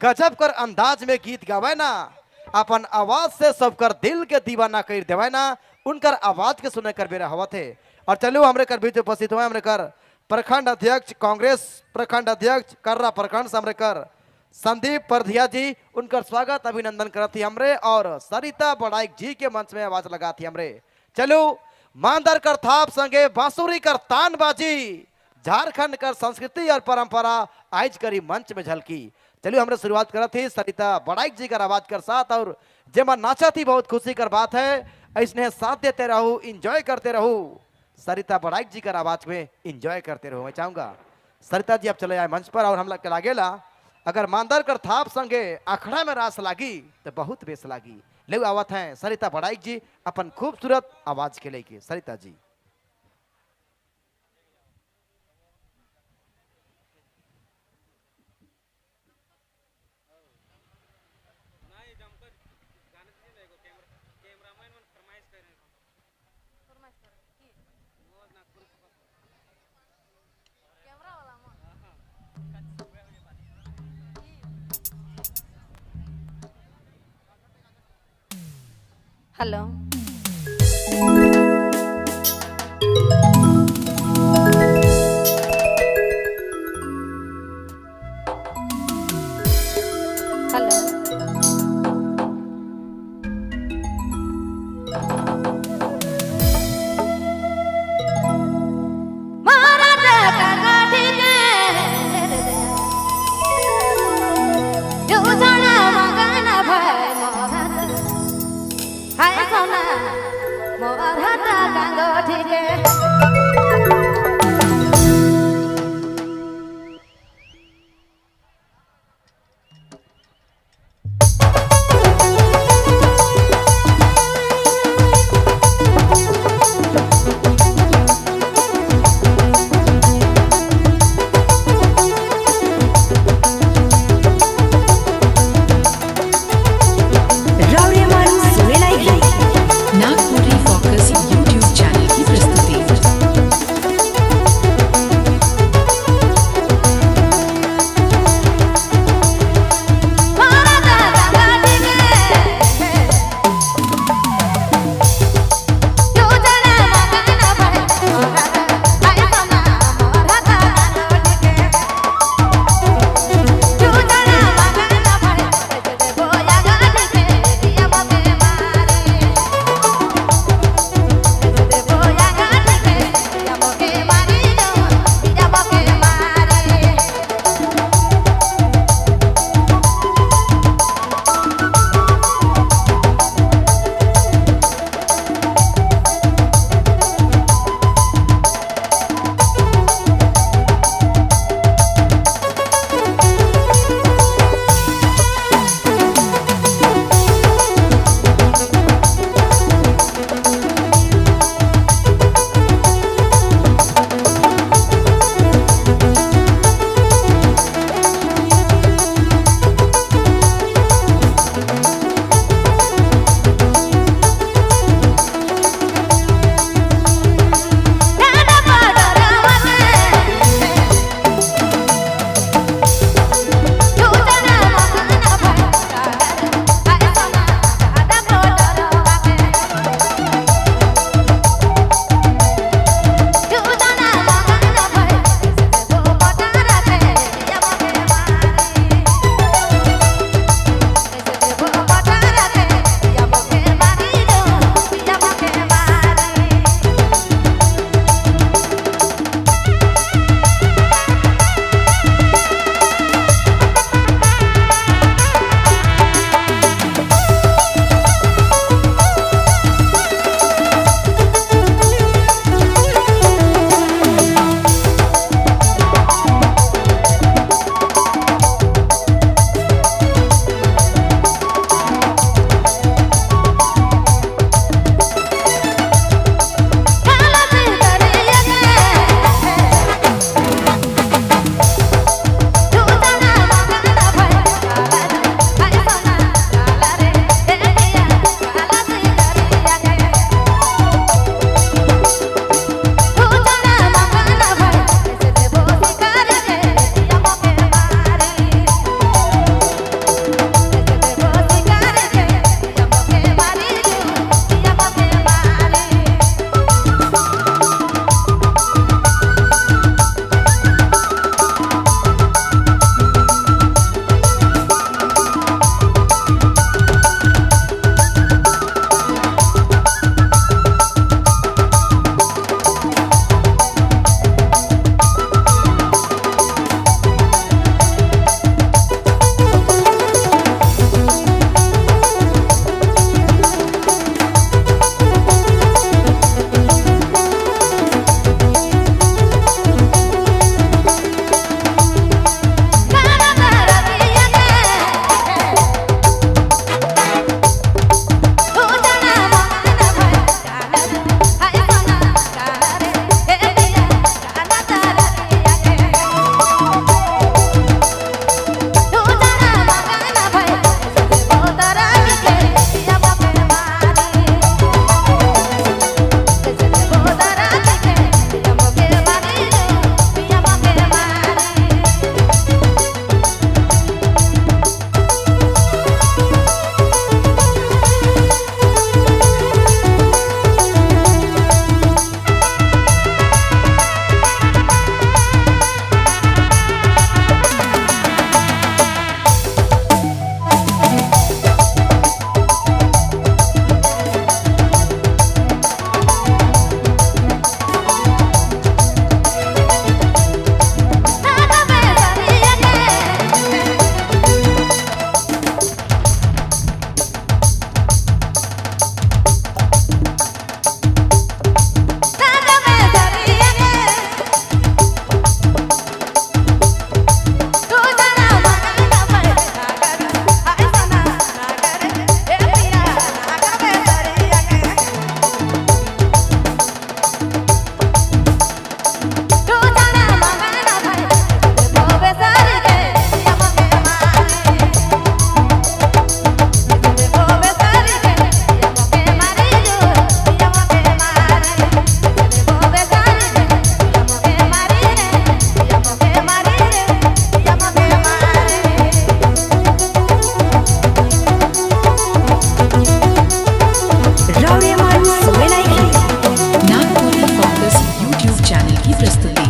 गजब कर अंदाज में गीत गावे ना, अपन आवाज से सबकर दिल के दीवाना कर देवे ना, उनकर आवाज के सुने कर बेरा हवा थे। और चलो हमरे कर बीच उपस्थित हुए हमरे कर प्रखंड अध्यक्ष कांग्रेस प्रखंड अध्यक्ष कर्रा प्रखंड से हमरे कर संदीप परधिया जी, उनकर स्वागत अभिनंदन करती हमरे और सरिता बड़ाइक जी के मंच में आवाज लगाती हमरे। चलो मांदर कर थाप संगे बांसुरी कर तान बाजी, झारखंड कर संस्कृति और परंपरा आज करी मंच में झलकी। चलिए हमने शुरुआत करा थी सरिता बड़ाइक जी कर आवाज कर साथ, और जेमा नाचा थी बहुत खुशी कर बात है। इसने साथ देते रहो, इंजॉय करते रहो, सरिता बड़ाइक जी कर आवाज में इंजॉय करते रहो। मैं चाहूंगा सरिता जी आप चले आए मंच पर और हम लोग लागेला अगर मांदर कर थाप संगे अखड़ा में रास लागी तो बहुत बेस लागी। ले आवत हैं सरिता बड़ाइक जी अपन खूबसूरत आवाज के लेके। सरिता जी। हेलो। हेलो। की प्रस्तुति।